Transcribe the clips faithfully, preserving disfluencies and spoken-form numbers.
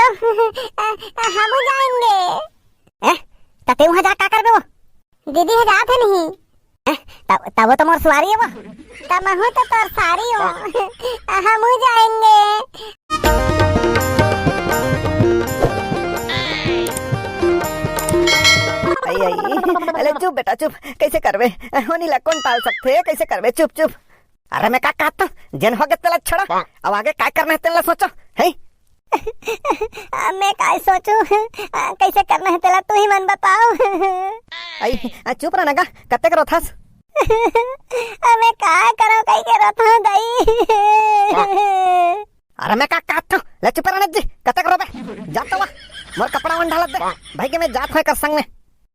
अ, अ, हमू जाएंगे। ए, त ते उहाँ जा का करबे वो? दीदी ह जात हे नहीं। ए, तब, तब वो तो मोर सुवारी हे वो। तब महू तो तोर सारी हो। हमू जाएंगे। आई, आई। अरे चुप बेटा, चुप। कैसे करबे? होनी ला कौन टाल सकथे? कैसे करबे? चुप, चुप। अरे मैं का कहत हूँ, जेन हो गे तेला छोड़ा, अब आगे काय करना हे तेला सोचो, है? अब मैं काय सोचू, कैसे करना हे तेला तू ही मन बताओ। आई, आ, चुप रह ना गा, कतेक रोथस? अब मैं का करूँ, कई के रोथो दाई। अरे मैं का कहत हूँ, ले चुप रह ना जी, कतेक रोबे? जा तो वा, मोर कपड़ा मन ढालत दे, भाई के मैं जात हूँ एकर संग में।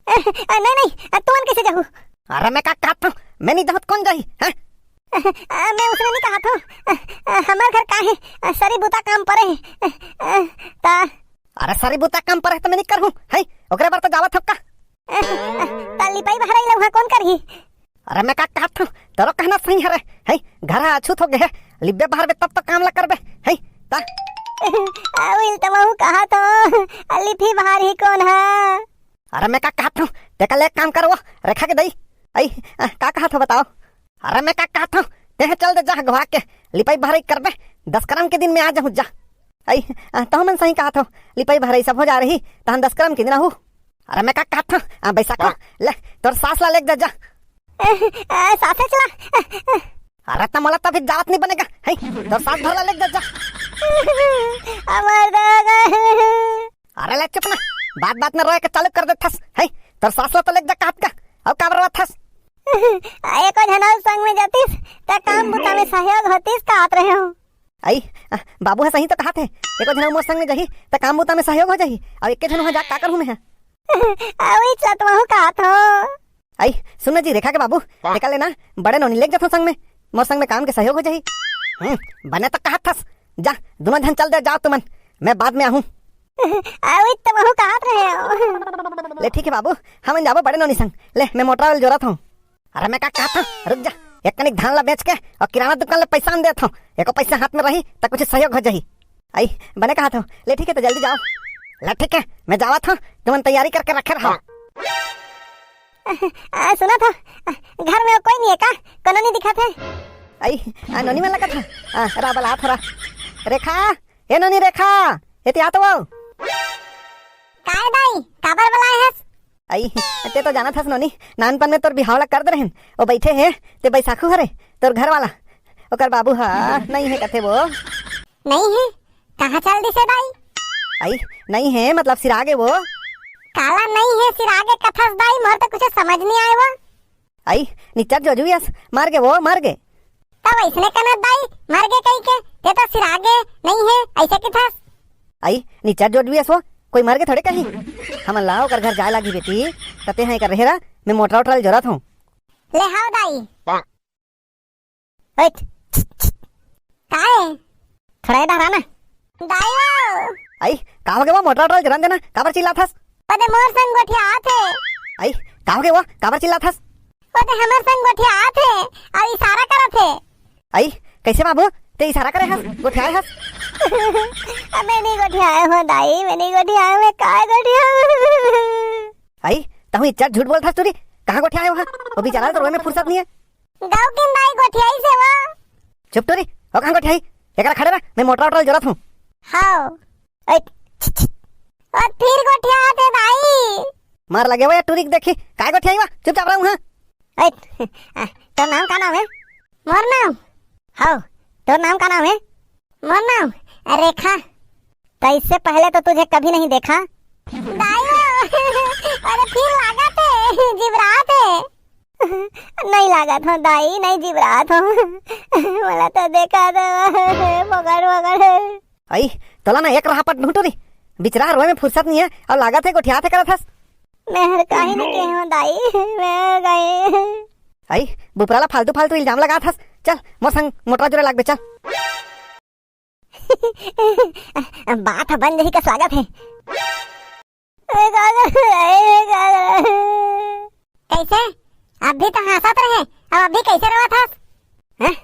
अ, नहीं, नहीं, अ, तुमन कैसे जाहू? अरे मैं का कहत हूँ, मैं नहीं जाहूँ त कौन जाही, हैं? अ, अ, मैं उसने नहीं कहत हूँ। अ, अ, हमर घर का हे, अ, सरी बुता काम परे हे। अ, अ, ता अरे सरी बुता काम परे हे त मैं नहीं करहूँ, हैं? ओकरे बर तो जावत हूँ का? अ, अ, ता लिपाई बहराई ला उहाँ कौन करही? अरे मैं का कहत हूँ, तोरो कहना सही हरे, हैं? घर ह अछूत हो गे हे, लिब्बे बहारबे तब तो काम ला करबे, हैं? ता अ, उहिल तो महू कहत हूँ, लिपही बहारही कौन हा? अरे मैं का कहत हूँ, तेकर ले एक काम करव, रेखा के दई। आई, आ, का कहत हो बताओ? अरे मैं का कहत हूँ, तेह चल दे जा घुआ के, लिपाई बहराई करबे, दसकरम के दिन में आ जाहूँ जा। आई, आ, तहु मन सही कहत हो, लिपाई बहराई सब हो जा रही, तहन दसकरम के दिन आहू। अरे मैं का कहत हूँ, आ, बैसाखो, ले, तोर सास ला लेग जा, जा। आ, सासे चला। अरे त मोला त अभी जावत नहीं बनेगा, है, तोर सास भर ला लेग जा, जा। अमर दादा। अरे ले चुप ना, बात बात में रोए के चालू कर देथस, है? तोर सास ला तो लेग जा कहत का, अउ काबर रोवत हस? एको झन अउ संग में जातिस, त काम बुता में सहयोग होतिस कहत रहे हूँ। आई, आ, बाबू ह सही तो कहत हे, एको झन अउ मोर संग में जाही, त काम बुता में सहयोग हो जाही, अउ एके झन उहाँ जा का करहूँ मैं ह? अउ ई चतवाहू कहत हो। आई, सुन ना जी, रेखा के बाबू, तेकर ले ना, बड़े नोनी लेग जाथों संग में, मोर संग में काम के सहयोग हो जाही। हम्म, बने तो कहत हस, जा, दुनों झन चल दे, जाव तुमन, मैं बाद में आहूँ। अउ इत महू कहत रहे हो। ले ठीक हे बाबू, हमन जाबो बड़े नोनी संग, ले, मैं मोटर वाले जोरत हूँ। अरे मैं का कहत हूँ, रुक जा, एक कनिक धान ला बेच के अउ किराना दुकान ले पैसा आन देत हूँ, एको पैसा हाथ में रही त कुछ सहयोग हो जाही। आई, बने कहत हूँ, ले ठीक हे त जल्दी जाव। ले ठीक हे, मैं जावत हूँ, तुमन तैयारी करके रखे रहो। आ, सुनत हो, आ, घर में कोई नहीं हे का? कोनो नहीं दिखत हे? आई, आ, नोनी मन लगत हे। आ, रा बला थोड़ा। रेखा, ए नोनी रेखा, एती आ तो वो। काय दाई, काबर बलाए हस? आई, ते तो जानत हस नोनी, नानपन में तोर बिहाव ला कर दे रहेन। वो बैठे हे, ते बैसाखू हरे, तोर घर वाला। ओकर बाबू हा, नहीं हे कथे वो। नहीं हे? कहाँ चल दिसे दाई? आई, नहीं हे, मतलब सिरागे वो। काला नहीं हे सिरागे कथस दाई, मोर तो कुछ समझ नहीं आए वो। आई, निच्चट जोजवी अस, मर गे वो, मर गे। त वैसने कनत दाई, मर गे कही के, ते तो सिरागे नहीं हे, ऐसे कथस। आई, निच्चट जोजवी अस वो, कोई मर गे थोड़े कही। हमन ला ओकर घर जाए लागी बेटी, त ते हा एकर रहेरा, मैं मोटरा उटरा ले जोरत हूँ। ले हाव दाई। ओए, काय? थोड़ा इधर आना। दाई वो। आई, का हो गे वो मोटरा उटरा ले जोरन देना? काबर चिल्लात हस? ओदे मोर संग गोठियात हे। आई, का हो गे वो? काबर चिल्लात हस? ओदे हमर संग गोठियात हे अउ इशारा करत हे। आई, कैसे बाबू? ते इशारा करे हस, गोठियाए हस? अब मैं नहीं गोठियाए हो दाई, मैं नहीं गोठियाए, मैं काय गोठियाए? आई, तहूँ इच्चट झूठ बोलत हस टूरी, कहाँ गोठियाए हो? वो बेचारा तो रोए में फुर्सत नहीं हे। गाँव के दाई गोठियाई से वो। चुप टूरी, हो कहाँ गोठियाई? एकरा खड़े रह, मैं मोटरा उटरा ले जोरत हूँ। हाव। ओए, ओ फिर गोठियात हे दाई। मार लगे वो ये टूरी के देखी, काय गोठियाई वा? चुपचाप रह उहाँ। ओए, आ, तोर नाम का नाम हे? मोर नाम? हाव, तोर नाम का नाम हे? मोर नाम? रेखा। तो इससे पहले तो तुझे कभी नहीं देखा। दाई वो, अरे फिर लागत हे, जिबरात हे। नहीं लागत हो दाई, नहीं जिबरात हो। मोला तो देखा दे, पकड़, पकड़। आई, तोला ना एक राहपट ढूंढू री। बिचरा रोए में फुर्सत नहीं हे, अउ लागत हे गोठियात हे करत हस। मैं हर काहे नहीं कहे हो दाई, मैं गए। आई, बुपरा ला फालतू फालतू इल्जाम लगात हस। चल, मोर संग मोटरा जोरे लागबे, चल। बात ह बन जही कस लागत हे। ए गागर, ए गागर। कैसे? अभी तो हंसत रहे, अब अभी कैसे रोवत हस? हैं?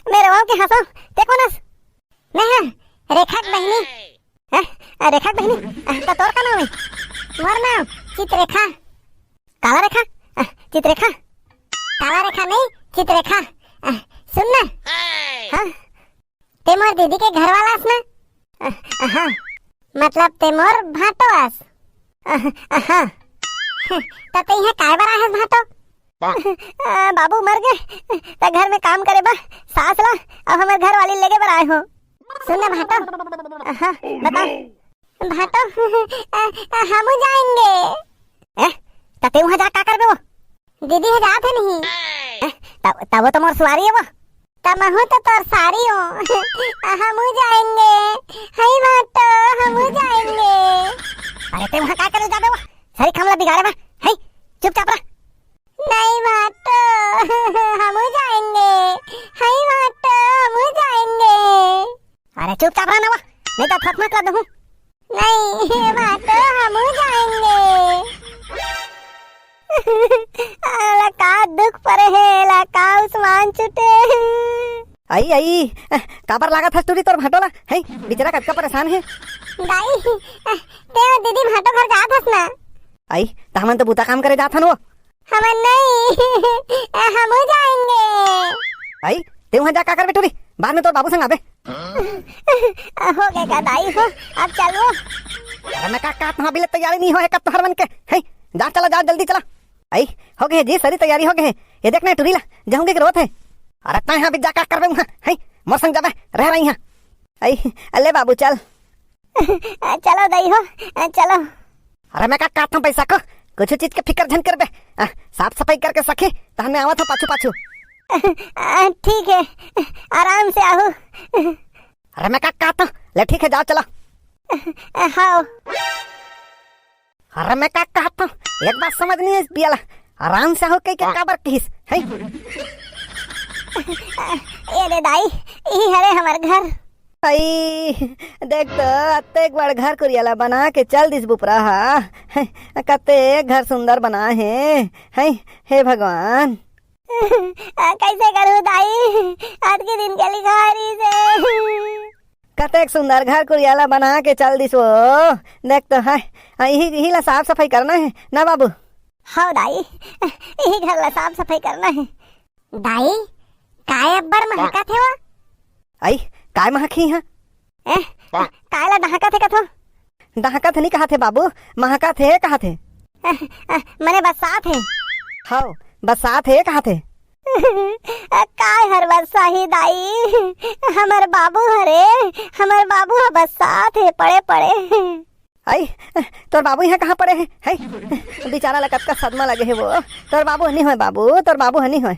मैं रोवंव के हंसंव, ते कोन हस? मैं हंव रेखा के बहिनी। हैं? अ, रेखा के बहिनी, अ, त तोर का नाम हे? मोर नाम चित्रेखा। काला रेखा? अ, चित्रेखा? काला रेखा नहीं, चित्रेखा। अ, सुन ना। हाँ? ते मोर दीदी के घर वाला अस ना? अ, अ, हाँ। मतलब ते मोर भांटो अस? अ, अ, हाँ। त ते इहाँ काय बर आए हस भांटो? अ, बाबू मर गे, त घर में काम करे बर सास ला अउ हमर घर वाली लेगे बर आए हो। सुन ना भांटो। हाँ, बता। भांटो, अ, अ, हमू जाएंगे। ए, त ते उहाँ जा का करबे वो? दीदी ह जात हे नहीं। ए, त, त वो तो मोर सुवारी हे वो। त महू तो तोर सारी हो। हमू जाएंगे। हई भांटो, हमू जाएंगे। अरे ते उहाँ का करे जाबे वो? सारी काम ला बिगाड़े बा। हई, चुपचाप रह। नहीं भांटो, हमू जाएंगे। हई भांटो, हमू जाएंगे। अरे चुपचाप रह ना वो, नहीं तो थपथप कर दूँ। नहीं, भांटो, हमू जाएंगे। अला का दुख परे हे, अला का उस्मान छूटे। अई, अई, काबर लागत हस टूरी तोर भांटो ला? हई, बेचारा कतका परेशान हे। दाई, ते दीदी भांटो घर जात हस ना? अई, त हमन तो बूता काम करे जात हन वो। हमन नहीं, हमू जाएंगे। अई, ते उहाँ जा का करबे टूरी? बाद में तोर बाबू संग आबे। हो गे का दाई हो, अब चल वो। अरे मैं का, का तहाँ बिले तैयारी नहीं हो हे का तोहर मन के? हई, जा चला, जा जल्दी चला। अई, हो गे जी, सारी तैयारी हो गे हे। ये देख ना टूरी ला, जाहूँगी के रोत हे। अरे तैं इहाँ बिजा का करबे उहाँ? हई, मोर संग जाबे, रह रही इहाँ। अई, अले बाबू चल। चलो दाई हो, चलो। अरे मैं का कहत हूँ बैसाखो, कुछ चीज के फिकर झन करबे। आ, साफ सफाई करके सखी, तहन मैं आवत हूँ पाछू पाछू। आ, ठीक हे, आराम से आहू। अरे मैं का कहत हूँ, ले ठीक हे, जाओ चलो। हाँ। अरे मैं का कहत हूँ, एक बात समझ नहीं आइस बियाला, आराम से हो कहिके काबर किहिस, हैं? ए रे दाई, इही हरे हमर घर। अई, देख तो, अतेक बड़ घर कुरिया ला बना के चल दिस बुपरा हा। हैं, कतेक घर सुंदर बना हे, हैं, हे भगवान। आ, कैसे करूँ दाई, आज के दिन के लिखारी से। कतेक सुंदर घर कुरिया ला बना के चल दिस वो। देख तो है, आ, इही, इही ला साफ सफाई करना हे ना बाबू? हव दाई, इही घर ला साफ सफाई करना हे। दाई, काय अब्बड़ महकत हे वो? अई, काय महकही हा? ए, काय ला डहकत हे कथो? डहकत हे नहीं कहत हे बाबू, महकत हे कहत हे। अ, अ, मने बरसात हे। हव, बरसात हे कहत हे। अ, काय हर बरसाही दाई? हमर बाबू हरे, हमर बाबू ह बरसात हे, पड़े पड़े। अई, तोर बाबू इहाँ कहाँ पड़े हे? हई, बेचारा ला कतका सदमा लगे हे वो। तोर बाबू ह नहीं होय बाबू, तोर बाबू ह नहीं होय।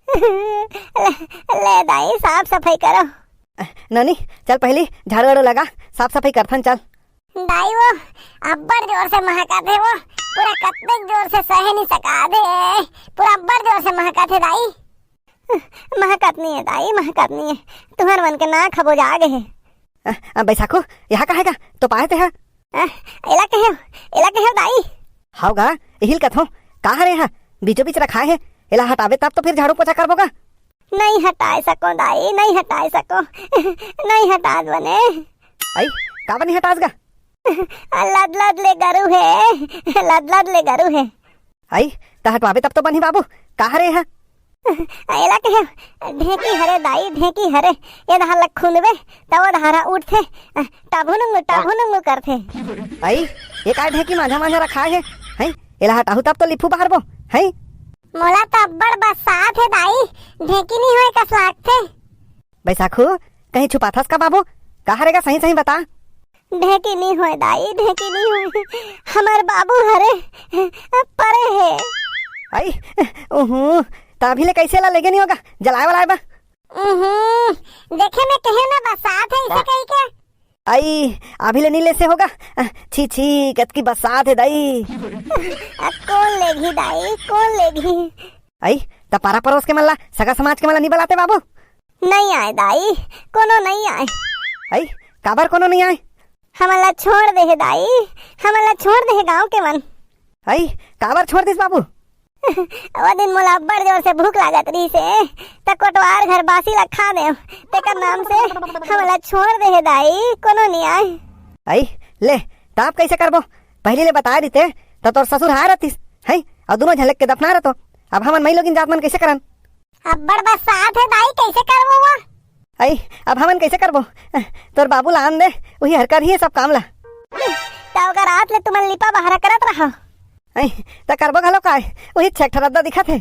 ले, ले दाई, साफ सफाई करो। नोनी, चल पहली झाड़ू वाड़ू लगा, साफ सफाई करथन, चल। दाई वो अब्बड़ जोर से महकत हे वो, पूरा कतक जोर से सहे नहीं सकात हे, पूरा अब्बड़ जोर से महकत हे दाई। महकत नहीं हे दाई, महकत नहीं हे, तुहर मन के नाक ह बोजा गे हे। अ, अ, बैसाखो, यहाँ का हे गा? तो पाए ते हा? अ, एला कहे, एला कहे दाई। हव गा, इहिल कथो, का हरे हा? बीचों बीच रखाए हे, एला हटाबे तब तो फिर झाड़ू पोछा करबो गा। नहीं हटाए सको दाई, नहीं हटाए सको। नहीं हटात बने। अई, काबर नहीं हटास गा? लद लद ले गरू हे, लद लद ले गरू हे। अई, त हटवाबे तब तो बनही बाबू, का हरे हा? एला कहे, ढेंकी हरे दाई, ढेंकी हरे। ए डहर ल खुंदबे, त ओ डहर उठथे, टभुनुंगु, टभुनुंगु करथे। अई, ये काय ढेंकी माझा माझा रखाए हे? हई, एला हटाहू तब तो लिफू बहारबो, हई? मोला तो अब्बड़ बरसात हे दाई, ढेंकी नहीं होय कस लागथे। बैसाखू, कहीं छुपाथस का बाबू? का हरे गा सही सही बता। ढेंकी नहीं होय दाई, ढेंकी नहीं होय। हमर बाबू हरे, परे हे। अई, उहूँ, त अभी ले कैसे ला लेगे नहीं होगा? जलाए वाला हे बा? उहूँ, देखे में कहे ना बरसात हे इसे कही के। अई, अभी ले नहीं लेसे होगा। छी, छी, कतकी बरसात हे दाई। अ, कौन लेगी दाई, कौन लेगी? अई, त पारा परोस के मन ला, सगा समाज के मन ला नहीं बलाते बाबू? नहीं आए दाई, कोनो नहीं आए। अई, काबर कोनो नहीं आए? हमन ला छोड़ दे हे दाई, हमन ला छोड़ दे हे गाँव के मन। अई, काबर छोड़ दिस बाबू? ओ दिन मोला अब्बड़ जोर से भूख लागत रहिस हे, त कोटवार घर बासी ला खा देव, तेकर नाम से हमन ला छोड़ दे हे दाई, कोनो नहीं आए। अई, ले, त अब कइसे करबो? पहिली ले बताय देते, त तोर ससुर हाय रहतिस, हैं? अउ दूनों झन लेग के दफना रहतो। अब हमन मई लोगिन जात मन कइसे करन? अब्बड़ बरसात हे दाई, कइसे करबो वो? अई, अब हमन कइसे करबो? तोर बाबू ला आन दे, उही हर करही सब काम ला। त ओकर आत ले तुमन लिपा बहारा करत रहा। अई, त करबो घलो काय? उही छेक ठा रद्दा दिखत हे।